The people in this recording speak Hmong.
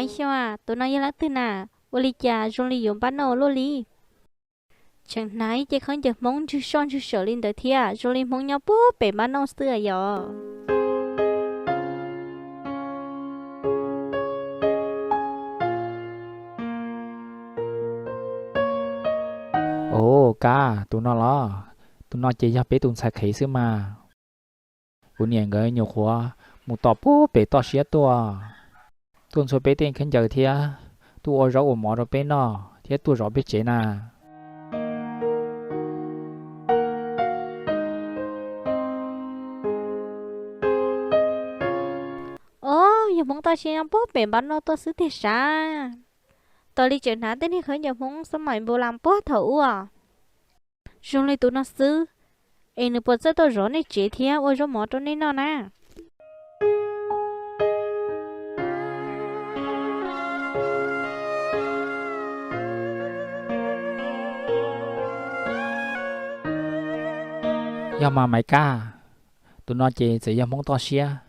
Xyoo, tus no yog leej twg na? Ua li cas zoo li yuav npab noj luaj li? Tseem hnav ib ce khaub ncaws Hmoob ntswg soj ntswg saum li ntawd thiab, zoo li Hmoob nyob puag pem npab noj xwb yom. Os, Kab, tus no los? Tus no ces yog peb tus ntxhais qhev xwb mas. Kuv niam nkawd nyuam qhuav mus tom puag pem toj siab tuaj, tuaj ntxhua peb tej khaub ncaws thiab, tuaj ua zaub ua mov rau peb noj thiab tuaj zov peb tsev na. Os, yog Hmoob toj siab nyob puag pem npab noj tuaj xwb tiag sav. Tos li tseem hnav tej niag khaub ncaws Hmoob xab mais npu las puag thaum ub. Zoo li tus no xwb, es nws puas txawj tuaj zov nej tsev thiab ua zaub mov rau nej noj na? Yog mas Maiv Kab, tus no ces txawm yog Hmoob toj siab,